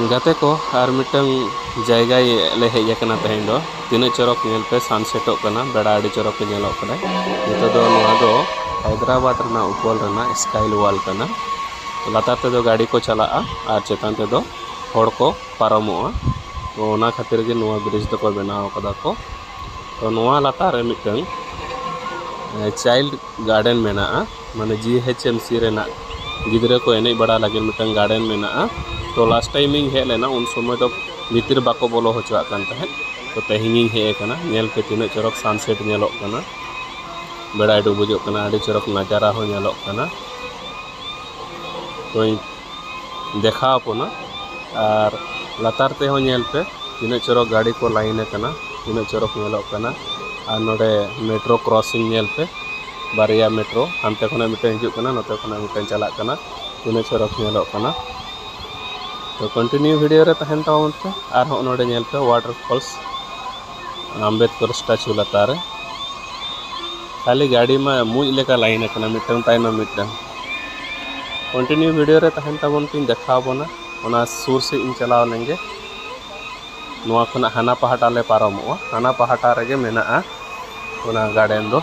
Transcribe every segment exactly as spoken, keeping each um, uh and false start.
ᱜᱟᱛᱮ ᱠᱚ, ᱟᱨ ᱢᱤᱫᱴᱟᱝ ᱡᱟᱭᱜᱟ ᱞᱮ ᱦᱮᱡ ᱟᱠᱟᱱᱟ ᱛᱮᱦᱮᱧ ᱫᱚ᱾ ᱛᱤᱱᱟᱹᱜ ᱪᱚᱨᱚᱠ ᱧᱮᱞ ᱯᱮ, ᱥᱟᱱᱥᱮᱴᱚᱜ ᱠᱟᱱᱟ, ᱵᱮᱲᱟ ᱟᱹᱰᱤ ᱪᱚᱨᱚᱠ ᱜᱮ ᱧᱮᱞᱚᱜ ᱠᱟᱱᱟ᱾ ᱱᱤᱛᱚᱜ ᱫᱚ ᱱᱚᱣᱟ ᱫᱚ ᱦᱟᱭᱫᱨᱟᱵᱟᱫᱽ ᱨᱮᱱᱟᱜ ᱩᱯᱚᱞ ᱨᱮᱱᱟᱜ ᱥᱠᱟᱭ ᱣᱟᱞ ᱠᱟᱱᱟ᱾ ᱞᱟᱛᱟᱨ ᱛᱮᱫᱚ ᱜᱟᱹᱰᱤ ᱠᱚ ᱪᱟᱞᱟᱜᱼᱟ ᱟᱨ ᱪᱮᱛᱟᱱ ᱛᱮᱫᱚ ᱦᱚᱲ ᱠᱚ ᱯᱟᱨᱚᱢᱚᱜᱼᱟ᱾ ᱛᱚ, ᱚᱱᱟ ᱠᱷᱟᱹᱛᱤᱨ ᱜᱮ ᱱᱚᱣᱟ ᱵᱨᱤᱡᱽ ᱫᱚᱠᱚ ᱵᱮᱱᱟᱣ ᱠᱟᱫᱟ ᱠᱚ᱾ ᱛᱚ, ᱱᱚᱣᱟ ᱞᱟᱛᱟᱨ ᱨᱮ ᱢᱤᱫᱴᱟᱝ, ᱮ, ᱪᱟᱭᱤᱞᱰ ᱜᱟᱨᱰᱮᱱ ᱢᱮᱱᱟᱜᱼᱟ, ᱢᱟᱱᱮ ᱡᱤ ᱮᱭᱤᱪ ᱮᱢ ᱥᱤ ᱨᱮᱱᱟᱜ ᱜᱤᱫᱽᱨᱟᱹ ᱠᱚ ᱮᱱᱮᱡ ᱵᱟᱲᱟ ᱞᱟᱹᱜᱤᱫ ᱢᱤᱫᱴᱟᱝ ᱜᱟᱨᱰᱮᱱ ᱢᱮᱱᱟᱜᱼᱟ᱾ ᱛᱚ, ᱞᱟᱥᱴ ᱴᱟᱭᱤᱢ ᱤᱧ ᱦᱮᱡ ᱞᱮᱱᱟ, ᱩᱱ ᱥᱚᱢᱚᱭ ᱫᱚ ᱵᱷᱤᱛᱤᱨ ᱵᱟᱠᱚ ᱵᱚᱞᱚ ᱦᱚᱪᱚᱣᱟᱜ ᱠᱟᱱ ᱛᱟᱦᱮᱸᱫ᱾ ᱛᱚ, ᱛᱮᱦᱮᱧᱤᱧ ᱦᱮᱡ ᱟᱠᱟᱱᱟ᱾ ᱧᱮᱞ ᱯᱮ, ᱛᱤᱱᱟᱹᱜ ᱪᱚᱨᱚᱠ ᱥᱟᱱᱥᱮᱴ ᱧᱮᱞᱚᱜ ᱠᱟᱱᱟ, ᱵᱮᱲᱟᱭ ᱰᱩᱵᱩᱡᱚᱜ ᱠᱟᱱᱟ, ᱟᱹᱰᱤ ᱪᱚᱨᱚᱠ ᱱᱟᱡᱟᱨᱟ ᱦᱚᱸ ᱧᱮᱞᱚᱜ ᱠᱟᱱᱟ᱾ ᱛᱚᱧ ᱫᱮᱠᱷᱟᱣ ᱟᱵᱚᱱᱟ᱾ ᱟᱨ ᱞᱟᱛᱟᱨ ᱛᱮᱦᱚᱸ ᱧᱮᱞ ᱯᱮ, ᱛᱤᱱᱟᱹᱜ ᱪᱚᱨᱚᱠ ᱜᱟᱹᱰᱤ ᱠᱚ ᱞᱟᱭᱤᱱ ᱟᱠᱟᱱᱟ, ᱛᱤᱱᱟᱹᱜ ᱪᱚᱨᱚᱠ ᱧᱮᱞᱚᱜ ᱠᱟᱱᱟ᱾ ᱟᱨ ᱱᱚᱰᱮ ᱢᱮᱴᱨᱳ ᱠᱨᱚᱥᱤᱝ ᱧᱮᱞ ᱯᱮ, ᱵᱟᱨᱭᱟ ᱢᱮᱴᱨᱳ, ᱦᱟᱱᱛᱮ ᱠᱷᱚᱱᱟᱜ ᱢᱤᱫᱴᱟᱝ ᱦᱤᱡᱩᱜ ᱠᱟᱱᱟ, ᱱᱚᱛᱮ ᱠᱷᱚᱱᱟᱜ ᱢᱤᱫᱴᱟᱝ ᱪᱟᱞᱟᱜ ᱠᱟᱱᱟ, ᱛᱤᱱᱟᱹᱜ ᱪᱚᱨᱚᱠ ᱧᱮᱞᱚᱜ ᱠᱟᱱᱟ᱾ ᱛᱚ, ᱠᱚᱱᱴᱤᱱᱤᱭᱩ ᱵᱷᱤᱰᱤᱭᱳ ᱨᱮ ᱛᱟᱦᱮᱱ ᱛᱟᱵᱚᱱ ᱯᱮ᱾ ᱟᱨ ᱦᱚᱸᱜᱼᱚ ᱱᱚᱰᱮ ᱧᱮᱞ ᱯᱮ, ᱣᱟᱴᱟᱨ ᱯᱷᱚᱞᱥ, ᱟᱢᱵᱮᱫᱠᱚᱨ ᱥᱴᱟᱪᱩ ᱞᱟᱛᱟᱨ ᱨᱮ ᱠᱷᱟᱹᱞᱤ ᱜᱟᱹᱰᱤ ᱢᱟ ᱢᱩᱡ ᱞᱮᱠᱟ ᱞᱟᱭᱤᱱ ᱟᱠᱟᱱᱟ, ᱢᱤᱫᱴᱟᱝ ᱛᱟᱭᱱᱚᱢ ᱢᱤᱫᱴᱟᱝ᱾ ᱠᱚᱱᱴᱤᱱᱤᱭᱩ ᱵᱷᱤᱰᱤᱭᱳ ᱨᱮ ᱛᱟᱦᱮᱱ ᱛᱟᱵᱚᱱ ᱯᱮ, ᱫᱮᱠᱷᱟᱣ ᱟᱵᱚᱱᱟ᱾ ᱚᱱᱟ ᱥᱩᱨ ᱥᱮᱫ ᱤᱧ ᱪᱟᱞᱟᱣ ᱞᱮᱱ ᱜᱮ᱾ ᱱᱚᱣᱟ ᱠᱷᱚᱱᱟᱜ ᱦᱟᱱᱟ ᱯᱟᱦᱴᱟ ᱞᱮ ᱯᱟᱨᱚᱢᱚᱜᱼᱟ, ᱦᱟᱱᱟ ᱯᱟᱦᱴᱟ ᱨᱮᱜᱮ ᱢᱮᱱᱟᱜᱼᱟ ᱚᱱᱟ ᱜᱟᱨᱰᱮᱱ ᱫᱚ᱾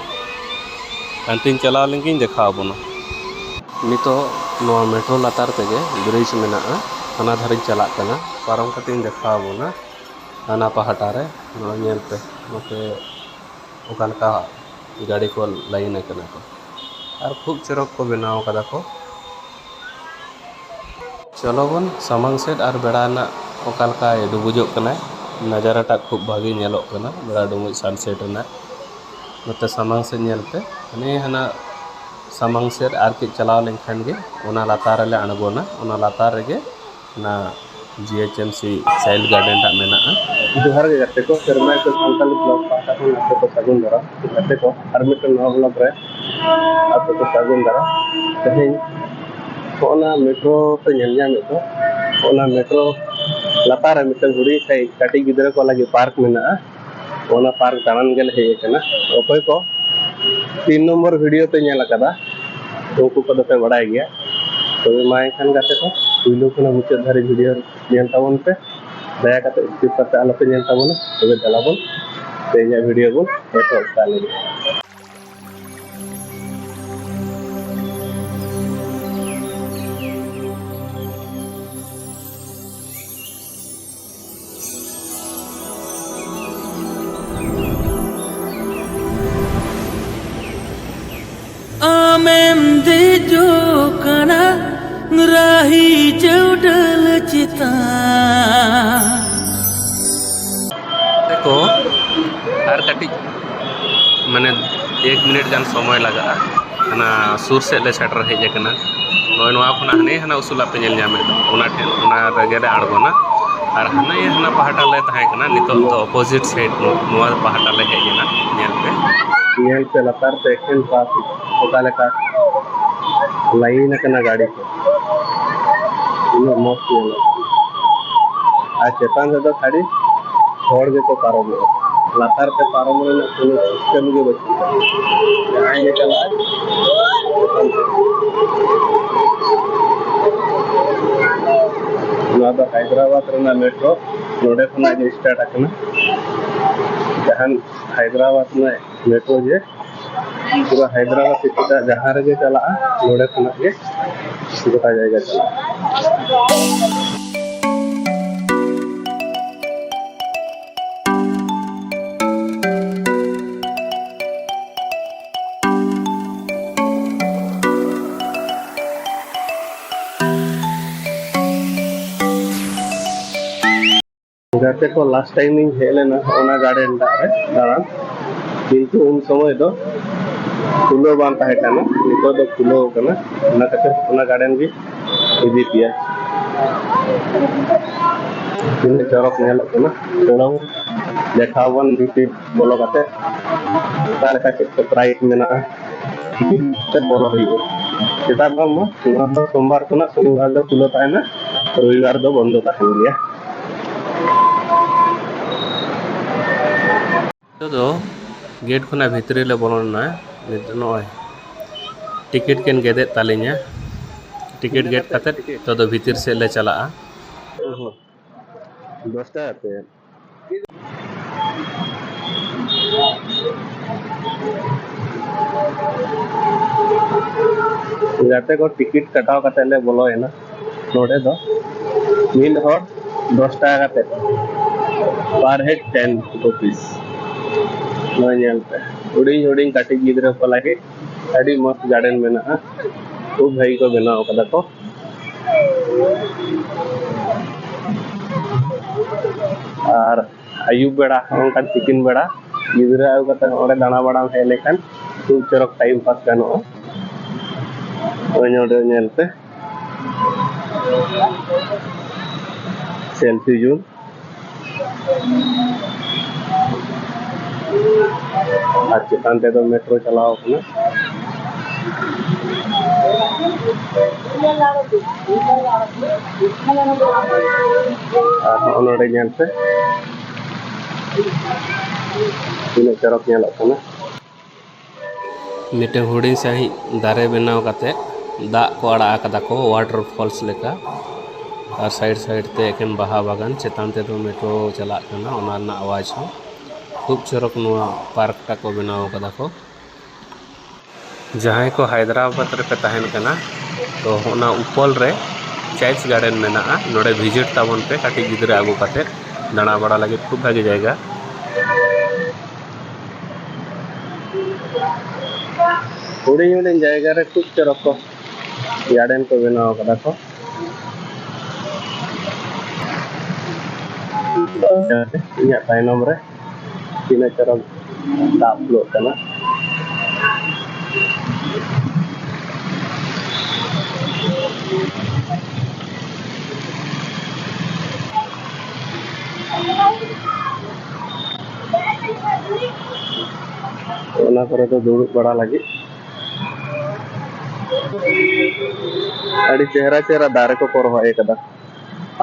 ᱦᱟᱱᱛᱮᱧ ᱪᱟᱞᱟᱣ ᱞᱮᱱ ᱜᱤᱧ ᱫᱮᱠᱷᱟᱣ ᱟᱵᱚᱱᱟ᱾ ᱱᱤᱛᱚᱜ ᱱᱚᱣᱟ ᱢᱮᱴᱨᱳ ᱞᱟᱛᱟᱨ ᱛᱮᱜᱮ ᱵᱨᱤᱡᱽ ᱢᱮᱱᱟᱜᱼᱟ, ᱦᱟᱱᱟ ᱫᱷᱟᱨᱮᱧ ᱪᱟᱞᱟᱜ ᱠᱟᱱᱟ, ᱯᱟᱨᱚᱢ ᱠᱟᱛᱮᱧ ᱫᱮᱠᱷᱟᱣ ᱟᱵᱚᱱᱟ᱾ ᱦᱟᱱᱟ ᱯᱟᱦᱴᱟ ᱨᱮ ᱱᱚᱜᱼᱚᱭ ᱧᱮᱞ ᱯᱮ, ᱱᱚᱛᱮ ᱚᱠᱟ ᱞᱮᱠᱟ ᱜᱟᱹᱰᱤ ᱠᱚ ᱞᱟᱭᱤᱱ ᱟᱠᱟᱱᱟ ᱠᱚ, ᱟᱨ ᱠᱷᱩᱵ ᱪᱚᱨᱚᱠ ᱠᱚ ᱵᱮᱱᱟᱣ ᱠᱟᱫᱟ ᱠᱚ᱾ ᱪᱚᱞᱚ ᱵᱚᱱ ᱥᱟᱢᱟᱝ ᱥᱮᱫ ᱟᱨ ᱵᱮᱲᱟ ᱨᱮᱱᱟᱜ ᱚᱠᱟ ᱞᱮᱠᱟᱭ ᱰᱩᱵᱩᱡᱚᱜ ᱠᱟᱱᱟᱭ, ᱱᱟᱡᱟᱨᱟ ᱴᱟᱜ ᱠᱷᱩᱵ ᱵᱷᱟᱜᱮ ᱧᱮᱞᱚᱜ ᱠᱟᱱᱟ, ᱵᱮᱲᱟ ᱰᱩᱵᱩᱡ ᱥᱟᱱᱥᱮᱴ ᱨᱮᱱᱟᱜ᱾ ᱱᱚᱛᱮ ᱥᱟᱢᱟᱝ ᱥᱮᱫ ᱧᱮᱞ ᱯᱮ, ᱦᱟᱱᱮ ᱦᱟᱱᱟ ᱥᱟᱢᱟᱝ ᱥᱮᱫ ᱟᱨ ᱠᱟᱹᱡ ᱪᱟᱞᱟᱣ ᱞᱮᱱᱠᱷᱟᱱ ᱜᱮ ᱚᱱᱟ ᱞᱟᱛᱟᱨ ᱨᱮᱞᱮ ᱟᱬᱜᱚᱱᱟ, ᱚᱱᱟ ᱞᱟᱛᱟᱨ ᱨᱮᱜᱮ ᱚᱱᱟ ᱡᱤ ᱮᱭᱤᱪ ᱮᱢ ᱥᱤ ᱪᱟᱭᱤᱞᱰ ᱜᱟᱨᱰᱮᱱ ᱴᱟᱜ ᱢᱮᱱᱟᱜᱼᱟ᱾ ᱡᱚᱦᱟᱨ ᱜᱮ ᱜᱟᱛᱮ ᱠᱚ, ᱥᱮᱨᱢᱟ ᱥᱟᱱᱛᱟᱞᱤ ᱵᱞᱚᱜ ᱯᱟᱦᱴᱟ ᱠᱷᱚᱱ ᱟᱯᱮ ᱠᱚ ᱥᱟᱹᱜᱩᱱ ᱫᱟᱨᱟᱢ᱾ ᱜᱟᱛᱮ ᱠᱚ, ᱟᱨ ᱢᱤᱫᱴᱮᱱ ᱱᱟᱣᱟ ᱵᱞᱚᱜ ᱨᱮ ᱟᱯᱮ ᱠᱚ ᱥᱟᱹᱜᱩᱱ ᱫᱟᱨᱟᱢ᱾ ᱛᱮᱦᱮᱧ ᱦᱚᱸᱜᱼᱚ ᱱᱟ ᱢᱮᱴᱨᱳ ᱯᱮ ᱧᱮᱞ ᱧᱟᱢᱮᱫ ᱫᱚ, ᱚᱱᱟ ᱢᱮᱴᱨᱳ ᱞᱟᱛᱟᱨ ᱨᱮ ᱢᱤᱫᱴᱮᱱ ᱦᱩᱰᱤᱧ ᱥᱟᱺᱦᱤᱡ ᱠᱟᱹᱴᱤᱡ ᱜᱤᱫᱽᱨᱟᱹ ᱠᱚ ᱞᱟᱹᱜᱤᱫ ᱯᱟᱨᱠ ᱢᱮᱱᱟᱜᱼᱟ᱾ ᱚᱱᱟ ᱯᱟᱨᱠ ᱫᱟᱬᱟᱱ ᱜᱮᱞᱮ ᱦᱮᱡ ᱟᱠᱟᱱᱟ᱾ ᱚᱠᱚᱭ ᱠᱚ ᱛᱤᱱ ᱱᱚᱢᱵᱚᱨ ᱵᱷᱤᱰᱤᱭᱳ ᱯᱮ ᱧᱮᱞ ᱟᱠᱟᱫᱟ, ᱩᱱᱠᱩ ᱠᱚᱫᱚ ᱯᱮ ᱵᱟᱲᱟᱭ ᱜᱮᱭᱟ᱾ ᱛᱚᱵᱮ ᱢᱟ ᱮᱱᱠᱷᱟᱱ ᱜᱟᱛᱮ ᱠᱚ, ᱯᱩᱭᱞᱩ ᱠᱷᱚᱱᱟᱜ ᱢᱩᱪᱟᱹᱫ ᱫᱷᱟᱹᱨᱤᱡ ᱵᱷᱤᱰᱤᱭᱳ ᱧᱮᱞ ᱛᱟᱵᱚᱱ ᱯᱮ᱾ ᱫᱟᱭᱟ ᱠᱟᱛᱮ skip ᱠᱟᱛᱮ ᱟᱞᱚ ᱯᱮ ᱧᱮᱞ ᱛᱟᱵᱚᱱᱟ᱾ ᱛᱚᱵᱮ ᱫᱮᱞᱟ ᱵᱚᱱ ᱛᱮᱦᱮᱧᱟᱜ ᱵᱷᱤᱰᱤᱭᱳ ᱵᱚᱱ ᱮᱛᱚᱦᱚᱵ ᱠᱟᱜ ᱞᱮᱜᱮ᱾ ᱟᱢᱮᱢ ᱫᱮᱡᱚᱜ ᱠᱟᱱᱟ ᱨᱟᱦᱤ ᱪᱟᱹᱣᱰᱟᱹᱞ ᱪᱮᱛᱟᱱ᱾ ᱫᱮᱠᱷᱚ, ᱟᱨ ᱠᱟᱹᱴᱤᱡ, ᱢᱟᱱᱮ, ᱮᱠ ᱢᱤᱱᱤᱴ ᱜᱟᱱ ᱥᱚᱢᱚᱭ ᱞᱟᱜᱟᱜᱼᱟ᱾ ᱦᱟᱱᱟ ᱥᱩᱨ ᱥᱮᱫ ᱞᱮ ᱥᱮᱴᱮᱨ ᱦᱮᱡ ᱟᱠᱟᱱᱟ᱾ ᱱᱚᱜᱼᱚᱭ ᱱᱚᱣᱟ ᱠᱷᱚᱱᱟᱜ ᱦᱟᱱᱮ ᱦᱟᱱᱟ ᱩᱥᱩᱞᱟᱜ ᱯᱮ ᱧᱮᱞ ᱧᱟᱢᱮᱫ ᱫᱚ, ᱚᱱᱟ ᱴᱷᱮᱱ, ᱚᱱᱟ ᱨᱮᱜᱮ ᱞᱮ ᱟᱬᱜᱚᱱᱟ᱾ ᱟᱨ ᱦᱟᱱᱮ ᱦᱟᱱᱟ ᱯᱟᱦᱴᱟ ᱞᱮ ᱛᱟᱦᱮᱸ ᱠᱟᱱᱟ, ᱱᱤᱛᱚᱜ ᱫᱚ opposite side ᱱᱚ-, ᱱᱚᱣᱟ ᱯᱟᱦᱴᱟ ᱞᱮ ᱦᱮᱡ ᱮᱱᱟ᱾ ᱧᱮᱞ ᱯᱮ, ᱧᱮᱞ ᱯᱮ ᱞᱟᱛᱟᱨ ᱛᱮ ᱮᱠᱷᱮᱱ traffic, ᱚᱠᱟ ᱞᱮᱠᱟ line ᱟᱠᱟᱱᱟ ᱜᱟᱹᱰᱤ ᱠᱚ᱾ ᱩᱱᱟᱹᱜ ᱢᱚᱡᱽ ᱧᱮᱞᱚᱜ ᱠᱟᱱᱟ᱾ ᱟᱨ ᱪᱮᱛᱟᱱ ᱨᱮᱫᱚ ᱠᱷᱟᱹᱞᱤ ᱦᱚᱲ ᱜᱮᱠᱚ ᱯᱟᱨᱚᱢᱚᱜᱼᱟ᱾ ᱞᱟᱛᱟᱨ ᱛᱮ ᱯᱟᱨᱚᱢ ᱨᱮᱱᱟᱜ ᱠᱳᱱᱳ system ᱜᱮ ᱵᱟᱹᱪᱩᱜᱼᱟ᱾ ᱡᱟᱦᱟᱸᱭ ᱜᱮ ᱪᱟᱞᱟᱜᱼᱟᱭ, ᱱᱚᱣᱟ ᱫᱚ ᱦᱟᱭᱫᱨᱟᱵᱟᱫᱽ ᱨᱮᱱᱟᱜ metro, ᱱᱚᱰᱮ ᱠᱷᱚᱱᱟᱜ ᱜᱮ start ᱟᱠᱟᱱᱟ᱾ ᱡᱟᱦᱟᱸ ᱦᱟᱭᱫᱨᱟᱵᱟᱫᱽ ᱨᱮᱱᱟᱜ metro ᱡᱮ ᱯᱩᱨᱟᱹ ᱦᱟᱭᱫᱨᱟᱵᱟᱫᱽ ᱥᱮᱫ ᱡᱟᱦᱟᱸ ᱨᱮᱜᱮ ᱪᱟᱞᱟᱜᱼᱟ, ᱱᱚᱰᱮ ᱠᱷᱚᱱᱟᱜ ᱜᱮ ᱜᱚᱴᱟ ᱡᱟᱭᱜᱟ ᱪᱟᱞᱟᱜᱼᱟ᱾ ᱜᱟᱛᱮ ᱠᱚ, last time ᱤᱧ ᱦᱮᱡ ᱞᱮᱱᱟ ᱚᱱᱟ garden ᱴᱟᱜ ᱨᱮ ᱫᱟᱬᱟᱱ, ᱠᱤᱱᱛᱩ ᱩᱱ ᱥᱚᱢᱚᱭ ᱫᱚ ᱠᱷᱩᱞᱟᱹᱣ ᱵᱟᱝ ᱛᱟᱦᱮᱸ ᱠᱟᱱᱟ, ᱱᱤᱛᱚᱜ ᱫᱚ ᱠᱷᱩᱞᱟᱹᱣ ᱠᱟᱱᱟ᱾ ᱚᱱᱟ ᱠᱷᱟᱹᱛᱤᱨ ᱚᱱᱟ garden ᱜᱮ ᱤᱫᱤ ᱯᱮᱭᱟ᱾ ᱛᱤᱱᱟᱹᱜ ᱪᱚᱨᱚᱠ ᱧᱮᱞᱚᱜ ᱠᱟᱱᱟ᱾ ᱪᱚᱞᱚ ᱫᱮᱠᱷᱟᱣ ᱵᱚᱱ ᱵᱷᱤᱛᱤᱨ ᱵᱚᱞᱚ ᱠᱟᱛᱮ ᱚᱠᱟ ᱞᱮᱠᱟ ᱪᱮᱫ ᱠᱚ price ᱢᱮᱱᱟᱜᱼᱟ᱾ ᱛᱮ ᱵᱚᱞᱚ ᱦᱩᱭᱩᱜᱼᱟ᱾ ᱪᱮᱫᱟᱜ ᱵᱟᱝᱢᱟ ᱱᱚᱣᱟ ᱫᱚ ᱥᱳᱢᱵᱟᱨ ᱠᱷᱚᱱᱟᱜ ᱥᱚᱱᱤᱵᱟᱨ ᱫᱚ ᱠᱷᱩᱞᱟᱹᱣ ᱛᱟᱦᱮᱱᱟ, ᱨᱚᱵᱤᱵᱟᱨ ᱫᱚ ᱵᱚᱱᱫᱚ ᱛᱟᱦᱮᱱ ᱜᱮᱭᱟ᱾ ᱱᱤᱛᱚᱜ ᱫᱚ gate ᱠᱷᱚᱱᱟᱜ ᱵᱷᱤᱛᱨᱤ ᱞᱮ ᱵᱚᱞᱚᱱᱟ᱾ ᱱᱤᱛᱚᱜ ᱱᱚᱜᱼᱚᱭ ticket ᱠᱤᱱ ᱜᱮᱫᱮᱫ ᱛᱟᱹᱞᱤᱧᱟ᱾ ᱴᱤᱠᱤᱴ ᱜᱮᱴ ᱠᱟᱛᱮ ᱱᱤᱛᱚᱜ ᱫᱚ ᱵᱷᱤᱛᱤᱨ ᱥᱮᱫ ᱞᱮ ᱪᱟᱞᱟᱜᱼᱟ᱾ ᱫᱚᱥ ᱴᱟᱠᱟ ᱠᱟᱛᱮ᱾ ᱜᱟᱛᱮ ᱠᱚ, ᱴᱤᱠᱤᱴ ᱠᱟᱴᱟᱣ ᱠᱟᱛᱮ ᱞᱮ ᱵᱚᱞᱚᱭᱮᱱᱟ᱾ ᱱᱚᱰᱮ ᱫᱚ ᱢᱤᱫ ᱦᱚᱲ ᱫᱚᱥ ᱴᱟᱠᱟ ᱠᱟᱛᱮ, per head ten rupees᱾ ᱱᱚᱣᱟ ᱧᱮᱞ ᱯᱮ, ᱦᱩᱰᱤᱧ ᱦᱩᱰᱤᱧ ᱠᱟᱹᱴᱤᱡ ᱜᱤᱫᱽᱨᱟᱹ ᱠᱚ ᱞᱟᱹᱜᱤᱫ ᱟᱹᱰᱤ ᱢᱚᱡᱽ ᱜᱟᱨᱰᱮᱱ ᱢᱮᱱᱟᱜᱼᱟ, ᱠᱷᱩᱵ ᱵᱷᱟᱹᱜᱤ ᱠᱚ ᱵᱮᱱᱟᱣ ᱠᱟᱫᱟ ᱠᱚ᱾ ᱟᱨ ᱟᱹᱭᱩᱵ ᱵᱮᱲᱟ, ᱚᱱᱠᱟᱱ ᱛᱤᱠᱤᱱ ᱵᱮᱲᱟ ᱜᱤᱫᱽᱨᱟᱹ ᱟᱹᱜᱩ ᱠᱟᱛᱮ ᱚᱸᱰᱮ ᱫᱟᱬᱟ ᱵᱟᱲᱟᱢ ᱦᱮᱡ ᱞᱮᱠᱷᱟᱱ ᱠᱷᱩᱵ ᱪᱚᱨᱚᱠ time pass ᱜᱟᱱᱚᱜᱼᱟ᱾ ᱱᱚᱜᱼᱚᱭ ᱱᱚᱰᱮ ᱧᱮᱞ ᱯᱮ, selfie zone᱾ ᱟᱨ ᱪᱮᱛᱟᱱ ᱛᱮᱫᱚ ᱢᱮᱴᱨᱳ ᱪᱟᱞᱟᱣ ᱠᱟᱱᱟ᱾ ᱟᱨ ᱦᱚᱸᱜᱼᱚ ᱱᱚᱰᱮ ᱧᱮᱞ ᱯᱮ, ᱛᱤᱱᱟᱹᱜ ᱪᱚᱨᱚᱠ ᱧᱮᱞᱚᱜ ᱠᱟᱱᱟ᱾ ᱢᱤᱫᱴᱮᱱ ᱦᱩᱰᱤᱧ ᱥᱟᱺᱦᱤᱡ ᱫᱟᱨᱮ ᱵᱮᱱᱟᱣ ᱠᱟᱛᱮ ᱫᱟᱜ ᱠᱚ ᱟᱲᱟᱜ ᱟᱠᱟᱫᱟ ᱠᱚ, water falls ᱞᱮᱠᱟ᱾ ᱟᱨ side side ᱛᱮ ᱮᱠᱮᱱ ᱵᱟᱦᱟ ᱵᱟᱜᱟᱱ, ᱪᱮᱛᱟᱱ ᱛᱮᱫᱚ ᱢᱮᱴᱨᱳ ᱪᱟᱞᱟᱜ ᱠᱟᱱᱟ, ᱚᱱᱟ ᱨᱮᱱᱟᱜ ᱟᱣᱟᱡᱽ ᱦᱚᱸ᱾ ᱠᱷᱩᱵ ᱪᱚᱨᱚᱠ ᱱᱚᱣᱟ ᱯᱟᱨᱠ ᱴᱟ ᱠᱚ ᱵᱮᱱᱟᱣ ᱠᱟᱫᱟ ᱠᱚ᱾ ᱡᱟᱦᱟᱸᱭ ᱠᱚ ᱦᱟᱭᱫᱨᱟᱵᱟᱫᱽ ᱨᱮᱯᱮ ᱛᱟᱦᱮᱱ ᱠᱟᱱᱟ, ᱛᱚ ᱚᱱᱟ ᱩᱯᱚᱞ ᱨᱮ ᱪᱟᱭᱤᱞᱰᱥ ᱜᱟᱨᱰᱮᱱ ᱢᱮᱱᱟᱜᱼᱟ, ᱱᱚᱰᱮ visit ᱛᱟᱵᱚᱱ ᱯᱮ ᱠᱟᱹᱴᱤᱡ ᱜᱤᱫᱽᱨᱟᱹ ᱟᱹᱜᱩ ᱠᱟᱛᱮ ᱫᱟᱬᱟ ᱵᱟᱲᱟ ᱞᱟᱹᱜᱤᱫ ᱠᱷᱩᱵ ᱵᱷᱟᱜᱮ ᱡᱟᱭᱜᱟ᱾ ᱦᱩᱰᱤᱧ ᱦᱩᱰᱤᱧ ᱡᱟᱭᱜᱟ ᱨᱮ ᱠᱷᱩᱵ ᱪᱚᱨᱚᱠ ᱠᱚ ᱜᱟᱨᱰᱮᱱ ᱠᱚ ᱵᱮᱱᱟᱣ ᱠᱟᱫᱟ ᱠᱚ᱾ ᱤᱧᱟᱹᱜ ᱛᱟᱭᱱᱚᱢ ᱨᱮ ᱛᱤᱱᱟᱹᱜ ᱪᱚᱨᱚᱠ ᱫᱟᱜ ᱯᱷᱩᱞᱚᱜ ᱠᱟᱱᱟ᱾ ᱚᱱᱟ ᱠᱚᱨᱮ ᱫᱚ ᱫᱩᱲᱩᱵ ᱵᱟᱲᱟ ᱞᱟᱹᱜᱤᱫ ᱟᱹᱰᱤ ᱪᱮᱦᱨᱟ ᱪᱮᱦᱨᱟ ᱫᱟᱨᱮ ᱠᱚᱠᱚ ᱨᱚᱦᱚᱭ ᱟᱠᱟᱫᱟ᱾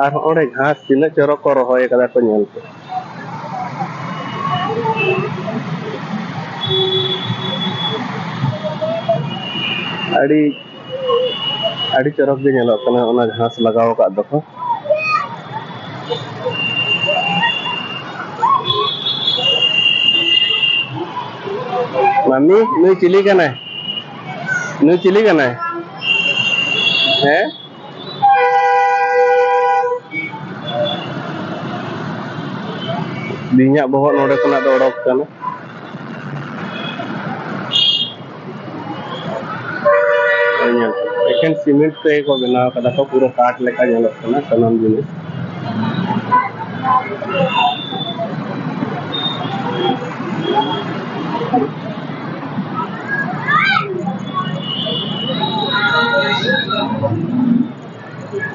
ᱟᱨ ᱦᱚᱸᱜᱼᱚᱭ ᱜᱷᱟᱥ ᱛᱤᱱᱟᱹᱜ ᱪᱚᱨᱚᱠ ᱠᱚ ᱨᱚᱦᱚᱭ ᱟᱠᱟᱫᱟ ᱠᱚ, ᱧᱮᱞ ᱯᱮ᱾ ᱟᱹᱰᱤ ᱟᱹᱰᱤ ᱪᱚᱨᱚᱠ ᱜᱮ ᱧᱮᱞᱚᱜ ᱠᱟᱱᱟ ᱚᱱᱟ ᱡᱟᱦᱟᱸ ᱞᱟᱜᱟᱣ ᱟᱠᱟᱫ ᱫᱚᱠᱚ᱾ ᱢᱟᱢᱤ, ᱱᱩᱭ ᱪᱤᱞᱤ ᱠᱟᱱᱟᱭ? ᱱᱩᱭ ᱪᱤᱞᱤ ᱠᱟᱱᱟᱭ? ᱦᱮᱸ? ᱵᱤᱧᱟᱜ ᱵᱚᱦᱚᱜ ᱱᱚᱰᱮ ᱠᱷᱚᱱᱟᱜ ᱫᱚ ᱚᱰᱚᱠ ᱠᱟᱱᱟ᱾ ᱧᱮᱞ, ᱮᱠᱮᱱ ᱥᱤᱢᱮᱱᱴ ᱛᱮᱜᱮ ᱠᱚ ᱵᱮᱱᱟᱣ ᱠᱟᱫᱟ ᱠᱚ, ᱯᱩᱨᱟᱹ ᱠᱟᱴ ᱞᱮᱠᱟ ᱧᱮᱞᱚᱜ ᱠᱟᱱᱟ ᱥᱟᱱᱟᱢ ᱡᱤᱱᱤᱥ᱾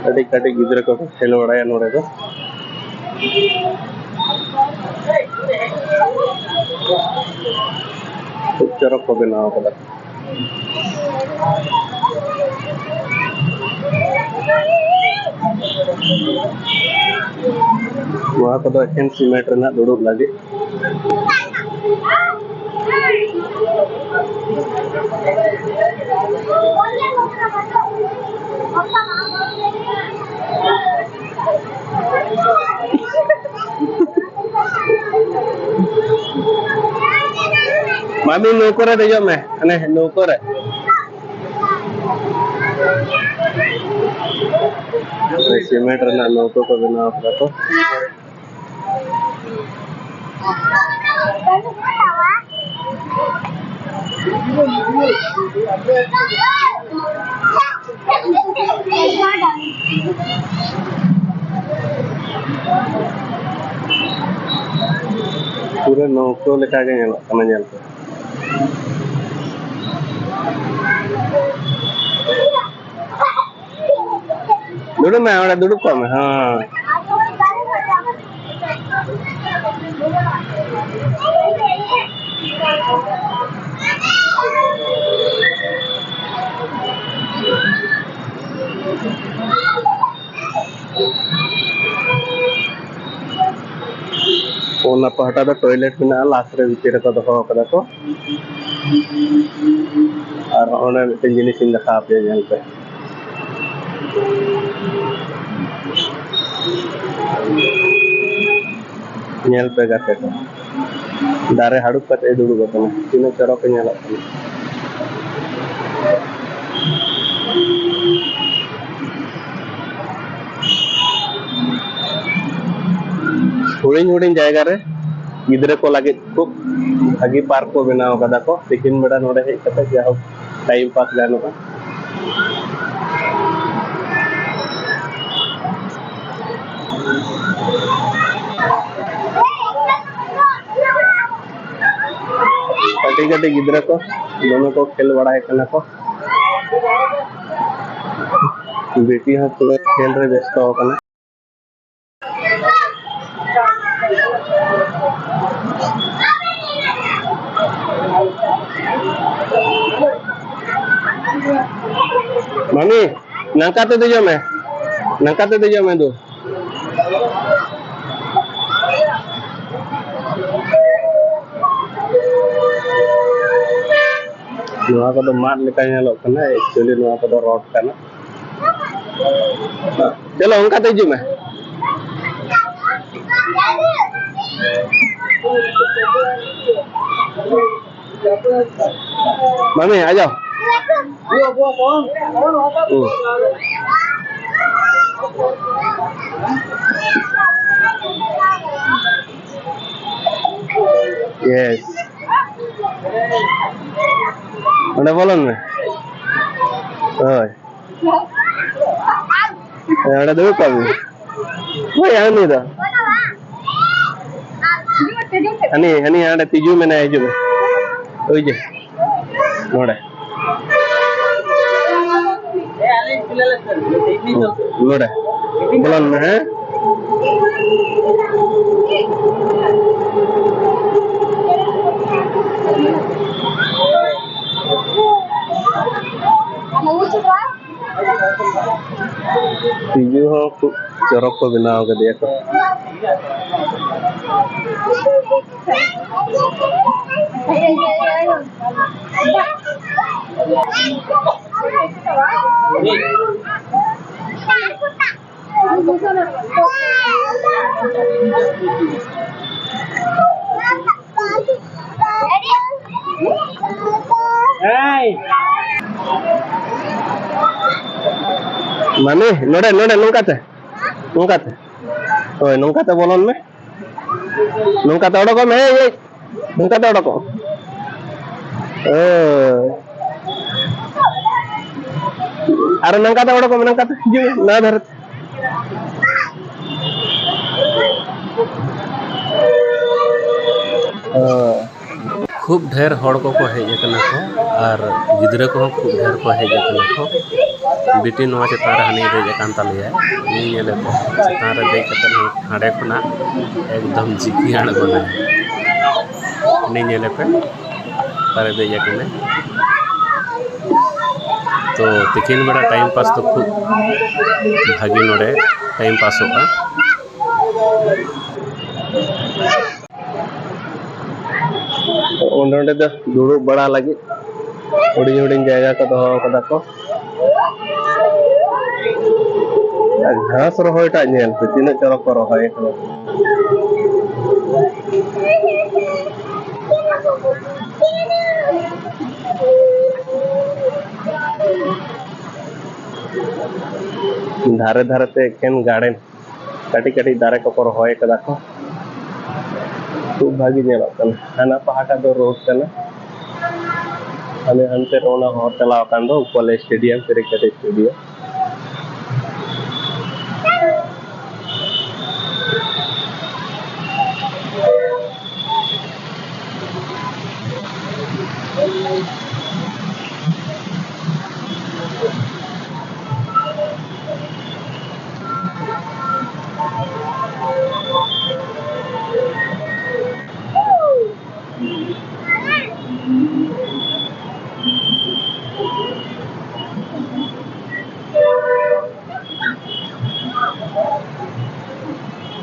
ᱟᱹᱰᱤ ᱠᱟᱹᱴᱤᱡ ᱜᱤᱫᱽᱨᱟᱹ ᱠᱚᱠᱚ ᱠᱷᱮᱞ ᱵᱟᱲᱟᱭᱟ ᱱᱚᱰᱮ ᱫᱚ᱾ ᱠᱷᱩᱵ ᱪᱚᱨᱚᱠ ᱠᱚ ᱵᱮᱱᱟᱣ ᱠᱟᱫᱟ᱾ ᱱᱚᱣᱟ ᱠᱚᱫᱚ ᱮᱠᱷᱮᱱ ᱥᱤᱢᱮᱱᱴ ᱨᱮᱱᱟᱜ ᱫᱩᱲᱩᱵ ᱞᱟᱹᱜᱤᱫ᱾ ᱢᱟᱢᱤ, ᱱᱟᱹᱣᱠᱟᱹ ᱨᱮ ᱫᱮᱡᱚᱜ ᱢᱮ, ᱦᱟᱱᱮ ᱱᱟᱹᱣᱠᱟᱹ ᱨᱮ᱾ ᱥᱤᱢᱮᱱᱴ ᱨᱮᱱᱟᱜ ᱱᱟᱹᱣᱠᱟᱹ ᱠᱚ ᱵᱮᱱᱟᱣ ᱠᱟᱫᱟ ᱠᱚ᱾ ᱯᱩᱨᱟᱹ ᱱᱟᱹᱣᱠᱟᱹ ᱞᱮᱠᱟ ᱜᱮ ᱧᱮᱞᱚᱜ ᱠᱟᱱᱟ ᱧᱮᱞ ᱛᱮ᱾ ᱫᱩᱲᱩᱵ ᱢᱮ, ᱚᱸᱰᱮ ᱫᱩᱲᱩᱵ ᱠᱚᱜ ᱢᱮ᱾ ᱦᱮᱸ᱾ ᱚᱱᱟ ᱯᱟᱦᱴᱟ ᱫᱚ ᱴᱚᱭᱞᱮᱴ ᱢᱮᱱᱟᱜᱼᱟ, ᱞᱟᱥ ᱨᱮ ᱵᱷᱤᱛᱤᱨ ᱨᱮᱠᱚ ᱫᱚᱦᱚ ᱠᱟᱫᱟ ᱠᱚ᱾ ᱟᱨ ᱚᱸᱰᱮ ᱢᱤᱫᱴᱮᱱ ᱡᱤᱱᱤᱥᱤᱧ ᱫᱮᱠᱷᱟᱣ ᱟᱯᱮᱭᱟ, ᱧᱮᱞ ᱯᱮ᱾ ᱧᱮᱞ ᱯᱮ ᱜᱟᱛᱮ ᱠᱚ, ᱫᱟᱨᱮ ᱦᱟᱹᱲᱩᱵ ᱠᱟᱛᱮ ᱫᱩᱲᱩᱵ ᱟᱠᱟᱱᱟ, ᱛᱤᱱᱟᱹᱜ ᱪᱚᱨᱚᱠ ᱮ ᱧᱮᱞᱚᱜ ᱠᱟᱱᱟ᱾ ᱦᱩᱰᱤᱧ ᱦᱩᱰᱤᱧ ᱡᱟᱭᱜᱟ ᱨᱮ ᱜᱤᱫᱽᱨᱟᱹ ᱠᱚ ᱞᱟᱹᱜᱤᱫ ᱠᱷᱩᱵ ᱵᱷᱟᱹᱜᱤ ᱯᱟᱨᱠ ᱠᱚ ᱵᱮᱱᱟᱣ ᱠᱟᱫᱟ ᱠᱚ᱾ ᱛᱤᱠᱤᱱ ᱵᱮᱲᱟ ᱱᱚᱰᱮ ᱦᱮᱡ ᱠᱟᱛᱮ ᱡᱟᱭᱦᱳᱠ ᱴᱟᱭᱤᱢ ᱯᱟᱥ ᱜᱟᱱᱚᱜᱼᱟ᱾ ᱠᱟᱹᱴᱤᱡ ᱠᱟᱹᱴᱤᱡ ᱜᱤᱫᱽᱨᱟᱹ ᱠᱚ ᱫᱚᱢᱮ ᱠᱚ ᱠᱷᱮᱞ ᱵᱟᱲᱟᱭ ᱠᱟᱱᱟ ᱠᱚ᱾ ᱵᱤᱴᱤ ᱦᱚᱸ ᱯᱩᱨᱟᱹ ᱠᱷᱮᱞ ᱨᱮ ᱵᱮᱥᱛᱚ ᱟᱠᱟᱱᱟ᱾ ᱢᱟᱢᱤ, ᱱᱟᱝᱠᱟ ᱛᱮ ᱫᱮᱡᱚᱜ ᱢᱮ, ᱱᱟᱝᱠᱟ ᱛᱮ ᱫᱮᱡᱚᱜ ᱢᱮ ᱫᱩ᱾ ᱱᱚᱣᱟ ᱠᱚᱫᱚ ᱢᱟᱫ ᱞᱮᱠᱟ ᱧᱮᱞᱚᱜ ᱠᱟᱱᱟ, actually ᱱᱚᱣᱟ ᱠᱚᱫᱚ ᱨᱚᱰ ᱠᱟᱱᱟ᱾ ᱪᱚᱞᱚ, ᱚᱱᱠᱟ ᱛᱮ ᱦᱤᱡᱩᱜ ᱢᱮ᱾ ᱢᱟᱢᱤ, ᱟᱡᱟᱣ᱾ ᱦᱩᱸ᱾ Yes. ᱚᱸᱰᱮ ᱵᱚᱞᱚᱱ ᱢᱮ᱾ ᱦᱳᱭ᱾ ᱦᱮᱸ, ᱚᱸᱰᱮ ᱫᱩᱲᱩᱵ ᱠᱚᱜ ᱢᱮ᱾ ᱦᱳᱭ, ᱦᱟᱹᱱᱤ ᱫᱚ᱾ ᱦᱟᱹᱱᱤ, ᱦᱟᱹᱱᱤ ᱦᱟᱸᱰᱮ ᱛᱤᱡᱩ ᱢᱮᱱᱟᱭᱟ, ᱦᱤᱡᱩᱜ ᱢᱮ᱾ ᱳᱭ ᱡᱮ, ᱱᱚᱰᱮ᱾ ᱱᱚᱰᱮ᱾ ᱵᱚᱞᱚᱱ ᱢᱮ, ᱦᱮᱸ? ᱛᱤᱡᱩ ᱦᱚᱸ ᱠᱷᱩᱵ ᱪᱚᱨᱚᱠ ᱠᱚ ᱵᱮᱱᱟᱣ ᱠᱟᱫᱮᱭᱟ ᱠᱚ᱾ ᱮᱭ! ᱢᱟᱹᱱᱤ, ᱱᱚᱰᱮ, ᱱᱚᱰᱮ, ᱱᱚᱝᱠᱟᱛᱮ, ᱱᱚᱝᱠᱟᱛᱮ᱾ ᱦᱳᱭ, ᱱᱚᱝᱠᱟᱛᱮ ᱵᱚᱞᱚᱱ ᱢᱮ᱾ ᱱᱚᱝᱠᱟᱛᱮ ᱚᱰᱚᱠᱚᱜ ᱢᱮ, ᱮᱭ, ᱮᱭ᱾ ᱱᱚᱝᱠᱟᱛᱮ ᱚᱰᱚᱠᱚᱜ ᱢᱮ᱾ ᱦᱳᱭ᱾ ᱟᱨ ᱱᱚᱝᱠᱟᱛᱮ ᱚᱰᱚᱠᱚᱜ ᱢᱮ, ᱱᱚᱝᱠᱟᱛᱮ ᱦᱤᱡᱩᱜ ᱢᱮ, ᱱᱚᱣᱟ ᱫᱷᱟᱨᱮ ᱛᱮ᱾ ᱦᱳᱭ᱾ ᱠᱷᱩᱵ ᱰᱷᱮᱨ ᱦᱚᱲ ᱠᱚᱠᱚ ᱦᱮᱡ ᱟᱠᱟᱱᱟ ᱠᱚ ᱟᱨ ᱜᱤᱫᱽᱨᱟᱹ ᱠᱚᱦᱚᱸ ᱠᱷᱩᱵ ᱰᱷᱮᱨ ᱠᱚ ᱦᱮᱡ ᱟᱠᱟᱱᱟ ᱠᱚ᱾ ᱵᱤᱴᱤ ᱱᱚᱣᱟ ᱪᱮᱛᱟᱱ ᱨᱮ ᱦᱟᱹᱱᱤ ᱫᱮᱡ ᱟᱠᱟᱱ ᱛᱟᱞᱮᱭᱟ, ᱩᱱᱤ ᱧᱮᱞᱮ ᱯᱮ, ᱪᱮᱛᱟᱱ ᱨᱮ ᱫᱮᱡ ᱠᱟᱛᱮ ᱦᱟᱸᱰᱮ ᱠᱷᱚᱱᱟᱜ ᱮᱠᱫᱚᱢ ᱡᱤᱠᱤ ᱟᱬᱜᱚᱱᱟᱭ᱾ ᱩᱱᱤ ᱧᱮᱞᱮ ᱯᱮ, ᱚᱠᱟᱨᱮ ᱫᱮᱡ ᱟᱠᱟᱱᱟᱭ᱾ ᱛᱚ ᱛᱤᱠᱤᱱ ᱵᱮᱲᱟ time pass ᱫᱚ ᱠᱷᱩᱵ ᱵᱷᱟᱜᱮ ᱱᱚᱰᱮ time passᱚᱜᱼᱟ᱾ ᱚᱸᱰᱮ ᱚᱸᱰᱮ ᱫᱚ ᱫᱩᱲᱩᱵ ᱵᱟᱲᱟ ᱞᱟᱹᱜᱤᱫ ᱦᱩᱰᱤᱧ ᱦᱩᱰᱤᱧ ᱡᱟᱭᱜᱟ ᱠᱚ ᱫᱚᱦᱚ ᱠᱟᱫᱟ ᱠᱚ᱾ ᱟᱨ ᱜᱷᱟᱥ ᱨᱚᱦᱚᱭ ᱴᱟᱜ ᱧᱮᱞ ᱯᱮ, ᱛᱤᱱᱟᱹᱜ ᱪᱚᱨᱚᱠ ᱠᱚ ᱨᱚᱦᱚᱭ ᱠᱟᱫᱟ᱾ ᱫᱷᱟᱨᱮ ᱫᱷᱟᱨᱮ ᱛᱮ ᱮᱠᱮᱱ garden᱾ ᱠᱟᱹᱴᱤᱡ ᱠᱟᱹᱴᱤᱡ ᱫᱟᱨᱮ ᱠᱚᱠᱚ ᱨᱚᱦᱚᱭ ᱠᱟᱫᱟ ᱠᱚ᱾ ᱠᱷᱩᱵ ᱵᱷᱟᱜᱮ ᱧᱮᱞᱚᱜ ᱠᱟᱱᱟ᱾ ᱦᱟᱱᱟ ᱯᱟᱦᱴᱟ ᱫᱚ road ᱠᱟᱱᱟ, ᱦᱟᱱᱮ ᱦᱟᱱᱛᱮ ᱨᱮ ᱚᱱᱟ ᱦᱚᱨ ᱪᱟᱞᱟᱣ ᱟᱠᱟᱱ ᱫᱚ ᱩᱯᱟᱞᱮ stadium, cricket stadium᱾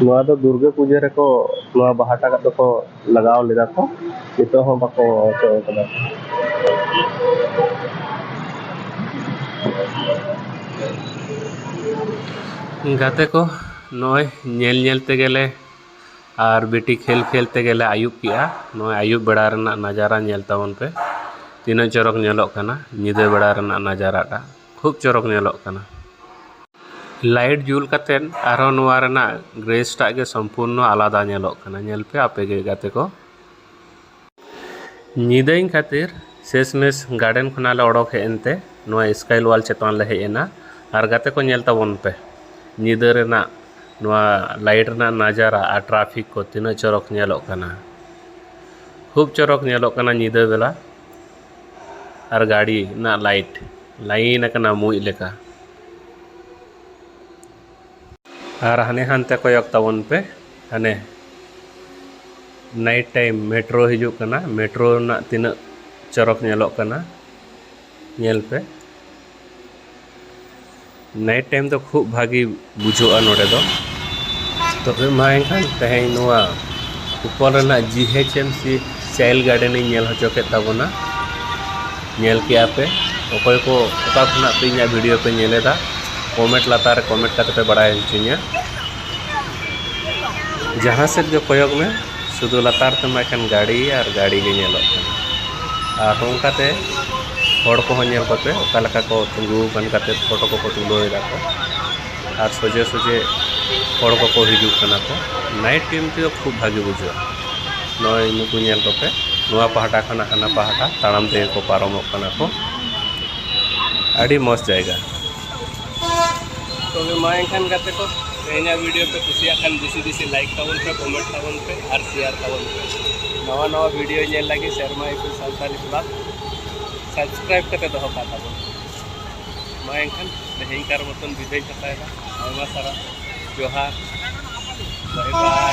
ᱱᱚᱣᱟ ᱫᱚ ᱫᱩᱨᱜᱟᱹ ᱯᱩᱡᱟᱹ ᱨᱮᱠᱚ ᱱᱚᱣᱟ ᱵᱟᱦᱟ ᱴᱟᱜ ᱫᱚᱠᱚ ᱞᱟᱜᱟᱣ ᱞᱮᱫᱟ ᱠᱚ, ᱱᱤᱛᱚᱜ ᱦᱚᱸ ᱵᱟᱠᱚ ᱚᱪᱚᱜ ᱠᱟᱫᱟ᱾ ᱜᱟᱛᱮ ᱠᱚ, ᱱᱚᱜᱼᱚᱭ ᱧᱮᱞ ᱧᱮᱞ ᱛᱮᱜᱮᱞᱮ ᱟᱨ ᱵᱤᱴᱤ ᱠᱷᱮᱞ ᱠᱷᱮᱞ ᱛᱮᱜᱮᱞᱮ ᱟᱹᱭᱩᱵ ᱠᱮᱜᱼᱟ᱾ ᱱᱚᱜᱼᱚᱭ ᱟᱹᱭᱩᱵ ᱵᱮᱲᱟ ᱨᱮᱱᱟᱜ ᱱᱟᱡᱟᱨᱟ ᱧᱮᱞ ᱛᱟᱵᱚᱱ ᱯᱮ, ᱛᱤᱱᱟᱹᱜ ᱪᱚᱨᱚᱠ ᱧᱮᱞᱚᱜ ᱠᱟᱱᱟ᱾ ᱧᱤᱫᱟᱹ ᱵᱮᱲᱟ ᱨᱮᱱᱟᱜ ᱱᱟᱡᱟᱨᱟᱴᱟᱜ ᱠᱷᱩᱵ ᱪᱚᱨᱚᱠ ᱧᱮᱞᱚᱜ ᱠᱟᱱᱟ᱾ ᱞᱟᱭᱤᱴ ᱡᱩᱞ ᱠᱟᱛᱮᱫ ᱟᱨᱦᱚᱸ ᱱᱚᱣᱟ ᱨᱮᱱᱟᱜ ᱜᱨᱮᱥ ᱴᱟᱜ ᱜᱮ ᱥᱚᱢᱯᱩᱨᱱᱚ ᱟᱞᱟᱫᱟ ᱧᱮᱞᱚᱜ ᱠᱟᱱᱟ᱾ ᱧᱮᱞ ᱯᱮ ᱟᱯᱮ ᱜᱮ ᱜᱟᱛᱮ ᱠᱚ᱾ ᱧᱤᱫᱟᱹᱭᱮᱱ ᱠᱷᱟᱹᱛᱤᱨ ᱥᱮᱥ ᱢᱮᱥ ᱜᱟᱨᱰᱮᱱ ᱠᱷᱚᱱᱟᱜ ᱞᱮ ᱚᱰᱚᱠ ᱦᱮᱡ ᱮᱱᱛᱮ ᱱᱚᱣᱟ ᱥᱠᱟᱭ ᱳᱣᱟᱞ ᱪᱮᱛᱟᱱ ᱞᱮ ᱦᱮᱡ ᱮᱱᱟ᱾ ᱟᱨ ᱜᱟᱛᱮ ᱠᱚ, ᱧᱮᱞ ᱛᱟᱵᱚᱱ ᱯᱮ ᱧᱤᱫᱟᱹ ᱨᱮᱱᱟᱜ ᱱᱚᱣᱟ ᱞᱟᱭᱤᱴ ᱨᱮᱱᱟᱜ ᱱᱟᱡᱟᱨᱟ ᱟᱨ ᱴᱨᱟᱯᱷᱤᱠ ᱠᱚ ᱛᱤᱱᱟᱹᱜ ᱪᱚᱨᱚᱠ ᱧᱮᱞᱚᱜ ᱠᱟᱱᱟ᱾ ᱠᱷᱩᱵ ᱪᱚᱨᱚᱠ ᱧᱮᱞᱚᱜ ᱠᱟᱱᱟ ᱧᱤᱫᱟᱹ ᱵᱮᱞᱟ ᱟᱨ ᱜᱟᱹᱰᱤ ᱨᱮᱱᱟᱜ ᱞᱟᱭᱤᱴ ᱞᱟᱭᱤᱱ ᱟᱠᱟᱱᱟ ᱢᱩᱸᱡ ᱞᱮᱠᱟ᱾ ᱟᱨ ᱦᱟᱱᱮ ᱦᱟᱱᱛᱮ ᱠᱚᱭᱚᱜ ᱛᱟᱵᱚᱱ ᱯᱮ, ᱦᱟᱱᱮ ᱱᱟᱭᱤᱴ ᱴᱟᱭᱤᱢ ᱢᱮᱴᱨᱳ ᱦᱤᱡᱩᱜ ᱠᱟᱱᱟ᱾ ᱢᱮᱴᱨᱳ ᱨᱮᱱᱟᱜ ᱛᱤᱱᱟᱹᱜ ᱪᱚᱨᱚᱠ ᱧᱮᱞᱚᱜ ᱠᱟᱱᱟ, ᱧᱮᱞ ᱯᱮ᱾ ᱱᱟᱭᱤᱴ ᱴᱟᱭᱤᱢ ᱫᱚ ᱠᱷᱩᱵ ᱵᱷᱟᱹᱜᱤ ᱵᱩᱡᱷᱟᱹᱜᱼᱟ ᱱᱚᱰᱮ ᱫᱚ᱾ ᱛᱚᱵᱮ ᱢᱟ ᱮᱱᱠᱷᱟᱱ ᱛᱮᱦᱮᱧ ᱱᱚᱣᱟ ᱩᱯᱚᱞ ᱨᱮᱱᱟᱜ ᱡᱤ ᱮᱭᱤᱪ ᱮᱢ ᱥᱤ ᱪᱟᱭᱤᱞᱰ ᱜᱟᱨᱰᱮᱱ ᱤᱧ ᱧᱮᱞ ᱦᱚᱪᱚ ᱠᱮᱫ ᱛᱟᱵᱚᱱᱟ᱾ ᱧᱮᱞ ᱠᱮᱜᱼᱟ ᱯᱮ, ᱚᱠᱚᱭ ᱠᱚ ᱚᱠᱟ ᱠᱷᱚᱱᱟᱜ ᱯᱮ ᱤᱧᱟᱹᱜ ᱵᱷᱤᱰᱤᱭᱳ ᱯᱮ ᱧᱮᱞᱮᱫᱟ, ᱠᱚᱢᱮᱱᱴ ᱞᱟᱛᱟᱨ ᱨᱮ ᱠᱚᱢᱮᱱᱴ ᱠᱟᱛᱮ ᱯᱮ ᱵᱟᱲᱟᱭ ᱦᱚᱪᱚᱧᱟ᱾ ᱡᱟᱦᱟᱸ ᱥᱮᱫ ᱜᱮ ᱠᱚᱭᱚᱜ ᱢᱮ, ᱥᱩᱫᱷᱩ ᱞᱟᱛᱟᱨ ᱛᱮᱢᱟ ᱮᱠᱷᱮᱱ ᱜᱟᱹᱰᱤ ᱟᱨ ᱜᱟᱹᱰᱤ ᱜᱮ ᱧᱮᱞᱚᱜ ᱠᱟᱱᱟ᱾ ᱟᱨ ᱚᱱᱠᱟᱛᱮ ᱦᱚᱲ ᱠᱚᱦᱚᱸ ᱧᱮᱞ ᱠᱚᱯᱮ, ᱚᱠᱟ ᱞᱮᱠᱟ ᱠᱚ ᱛᱤᱸᱜᱩ ᱟᱠᱟᱱ ᱠᱟᱛᱮ ᱯᱷᱳᱴᱳ ᱠᱚᱠᱚ ᱛᱩᱞᱟᱹᱣ ᱮᱫᱟ ᱠᱚ᱾ ᱟᱨ ᱥᱚᱡᱷᱮ ᱥᱚᱡᱷᱮ ᱦᱚᱲ ᱠᱚᱠᱚ ᱦᱤᱡᱩᱜ ᱠᱟᱱᱟ ᱠᱚ᱾ ᱱᱟᱭᱤᱴ ᱴᱟᱭᱤᱢ ᱛᱮᱫᱚ ᱠᱷᱩᱵ ᱵᱷᱟᱹᱜᱤ ᱵᱩᱡᱷᱟᱹᱜᱼᱟ᱾ ᱱᱚᱜᱼᱚᱭ ᱱᱩᱠᱩ ᱧᱮᱞ ᱠᱚᱯᱮ, ᱱᱚᱣᱟ ᱯᱟᱦᱴᱟ ᱠᱷᱚᱱᱟᱜ ᱦᱟᱱᱟ ᱯᱟᱦᱴᱟ ᱛᱟᱲᱟᱢ ᱛᱮᱜᱮ ᱠᱚ ᱯᱟᱨᱚᱢᱚᱜ ᱠᱟᱱᱟ ᱠᱚ᱾ ᱟᱹᱰᱤ ᱢᱚᱡᱽ ᱡᱟᱭᱜᱟ᱾ ᱛᱚᱵᱮ ᱢᱟ ᱮᱱᱠᱷᱟᱱ ᱜᱟᱛᱮ ᱠᱚ, ᱛᱮᱦᱮᱧᱟᱜ ᱵᱷᱤᱰᱤᱭᱳ ᱯᱮ ᱠᱩᱥᱤᱭᱟᱜ ᱠᱷᱟᱱ ᱵᱮᱥᱤ ᱵᱮᱥᱤ ᱞᱟᱭᱤᱠ ᱛᱟᱵᱚᱱ ᱯᱮ, ᱠᱚᱢᱮᱱᱴ ᱛᱟᱵᱚᱱ ᱯᱮ ᱟᱨ ᱥᱮᱭᱟᱨ ᱛᱟᱵᱚᱱ ᱯᱮ᱾ ᱱᱟᱣᱟ ᱱᱟᱣᱟ ᱵᱷᱤᱰᱤᱭᱳ ᱧᱮᱞ ᱞᱟᱹᱜᱤᱫ ᱥᱮᱨᱢᱟ ᱤᱯᱤᱞ ᱥᱟᱱᱛᱟᱲᱤ ᱵᱞᱚᱜ ᱥᱟᱵᱥᱠᱨᱟᱭᱤᱵ ᱠᱟᱛᱮ ᱫᱚᱦᱚ ᱠᱟᱜ ᱛᱟᱵᱚᱱ ᱯᱮ᱾ ᱢᱟ ᱮᱱᱠᱷᱟᱱ ᱛᱮᱦᱮᱧ ᱠᱟᱨ ᱢᱚᱛᱚᱱ ᱵᱤᱫᱟᱹᱭ ᱠᱟᱛᱷᱟᱭᱮᱫᱟ᱾ ᱟᱭᱢᱟ ᱥᱟᱨᱦᱟᱣ, ᱡᱚᱦᱟᱨ, ᱵᱟᱭ ᱵᱟᱭ᱾